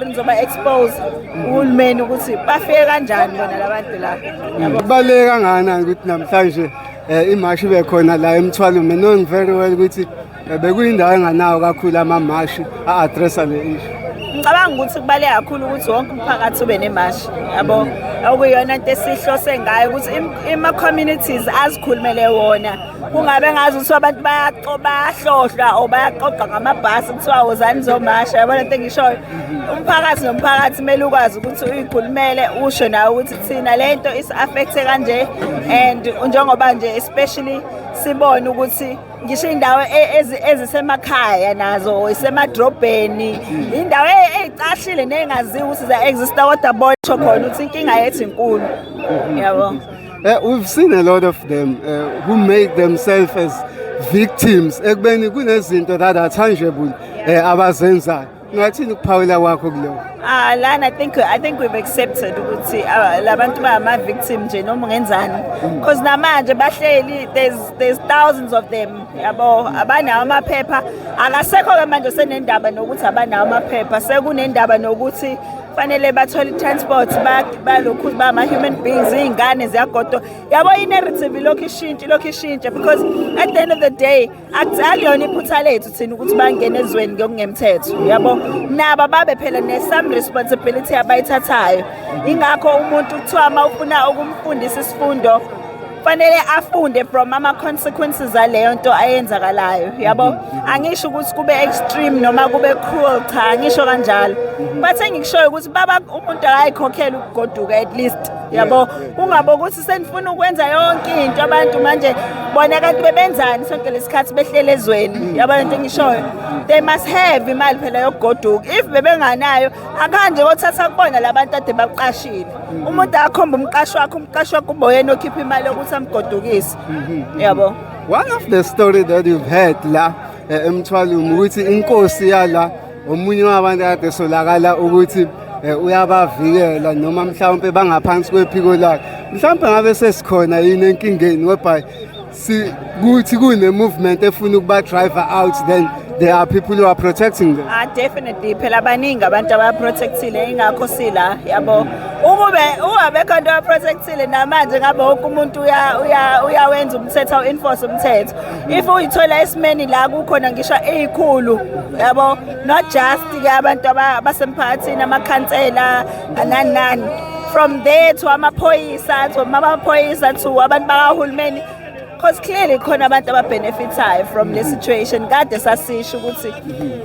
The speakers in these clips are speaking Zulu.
Nizoba-expose uhulumeni ukuthi bafike kanjani bona labantu la, yabo. Kubaluleke kangakanani ukuthi namhlanje imashi ibe khona la eMthwalume, knowing very well ukuthi bekuyindawo enganawo kakhulu amamashi a-addressa le issue? Ngicabanga ukuthi kubaluleke kakhulu ukuthi wonke umphakathi ube nemashi, yabo, okuyiyona nto esihlose ngayo ukuthi ima-communities azikhulumele wona, kungabe ngazi ukuthi abantu bayahlohlwa or bayaqoqa ngamabhasi kuthiwa wozani nizomasha, yabona into engishoyo. Umphakathi nomphakathi kumele ukwazi ukuthi uyikhulumele, usho nawe ukuthi thina le nto isi-affecte kanje, and njengoba nje especially sibone ukuthi ngisho iy'ndawo ezisemakhaya nazo isemadrobheni, indawo ey'cashile ney'ngaziwa ukuthi ziya-exista, kodwa bona sho khona ukuthi inkinga yethu inkulu, yabo. We've seen a lot of them who make themselves as victims ekubeni kunezinto that are tangible abazenzayo. Ungathini ukuphawula kwakho kuloko? Ah, lana I think we've accepted ukuthi labantu ba victim nje noma ungenzani, because namanje bahleli, there's thousands of them, yabo, abanawo amaphepha. Akasekho ke manje senendaba nokuthi abanawo amaphepha, sekunendaba nokuthi fanele bathole i-transport, balokhu ba human beings, iy'ngane ziyagodo, yabo. I-narrative ilokhu ishintshe, ilokhu ishintshe, because at the end of the day akuyona iphutha lethu thina ukuthi bangene ezweni ngokungemthetho, yabo. Nabo babe phela ne-some responsibility abayithathayo. Ingakho umuntu kuthiwa uma ufuna ukumfundisa isifundo, fanele afunde from ama-consequences aleyo nto ayenzakalayo, yabo. Angisho ukuthi kube extreme noma kube cruel, cha, angisho kanjalo, but engikushoyo ukuthi baba umuntu akayikhokhela ukugoduka at least, yabo. Kungabe ukuthi senifuna ukwenza yonke into abantu manje bona kanti bebenzani sonke lesikhathi behlele ezweni, yabo lento engishoyo. They must have imali phela yokugoduka. If bebenganayo, akanje kothatha kubona labantu ade baqashile. Umuntu akhomba umqashi wakhe, umqashi wakhe ube uyena okhipha imali yokuthi amgodukise, yabo. One of the story that you've heard la eMthwalume ukuthi inkosi yala omunye wabantu kade solakala ukuthi uyabavikela noma mhlawumbe bangaphansi kwephiko lakhe. Mhlawumbe ngabe sesikhona yini enkingeni whereby si kuthi kune movement efuna ukuba drive out, then there are people who are protecting them? Ah, definitely phela abaningi abantu abaprotectile, ingakho sila, yabo. Ukube ungabekho abantu abaprotectile namanje ngabe wonke umuntu uyawenza umthetho, awu-enforce umthetho. If uyithola esimeni la kukhona ngisho ey'khulu, yabo, not just ke abantu abasemphakathini, amakhansela nani nani, from there to amaphoyisa, to amaphoyisa, to abantu bakahulumeni, because clearly khona abantu ababenefithayo from le situation. Kade sasisho ukuthi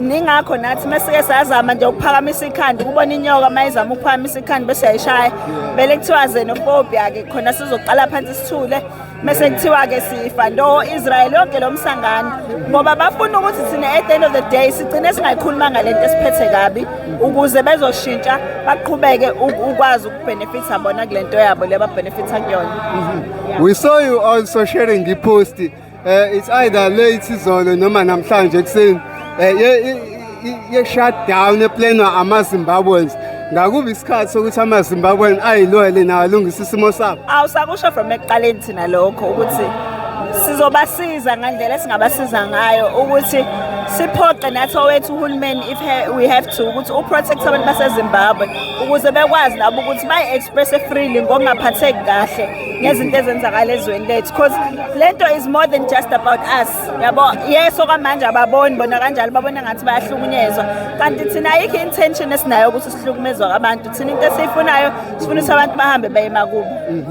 ningakho nathi masike sazama nje ukuphakamisa ikhanda ukubona inyoka mayizama ukuphakamisa ikhanda bese yayishaya, vele kuthiwa xenophobia ke khona, sizoqala phansi sithule, mase kuthiwa ke sifa ndo Israel yonke lo msangano, ngoba bafuna ukuthi thina at the end of the day sigcine singayikhulumanga lento esiphethe kabi ukuze bezoshintsha baqhubeke ukwazi ukubenefitha bona kule nto yabo le babenefitha kuyona. We saw you also sharing i-post, it's either late izolo noma namhlanje ekuseni, ye shutdown eplanwa ama-Zimbabweans. Ngakuba isikhathi sokuthi ama-Zimbabwean ayilwele nawo alungise isimo sabo? Awusakusho from ekuqaleni thina lokho ukuthi sizobasiza ngandlela esingabasiza ngayo ukuthi siphoqe nathi owethu uhulumeni, if we have to, ukuthi uprotect abantu baseZimbabwe ukuze bekwazi nabo ukuthi bayi-express freely ngokungaphatheki kahle ngezinto ezenzakala ezweni lethu, because lento is more than just about us, yabo. Yes, okwamanje ababoni bona kanjalo, babona ngathi bayahlukunyezwa, kanti thina ayikho intention esinayo ukuthi sihlukumezwa abantu. Thina into esiyifunayo, sifuna ukuthi abantu bahambe baye emakubo.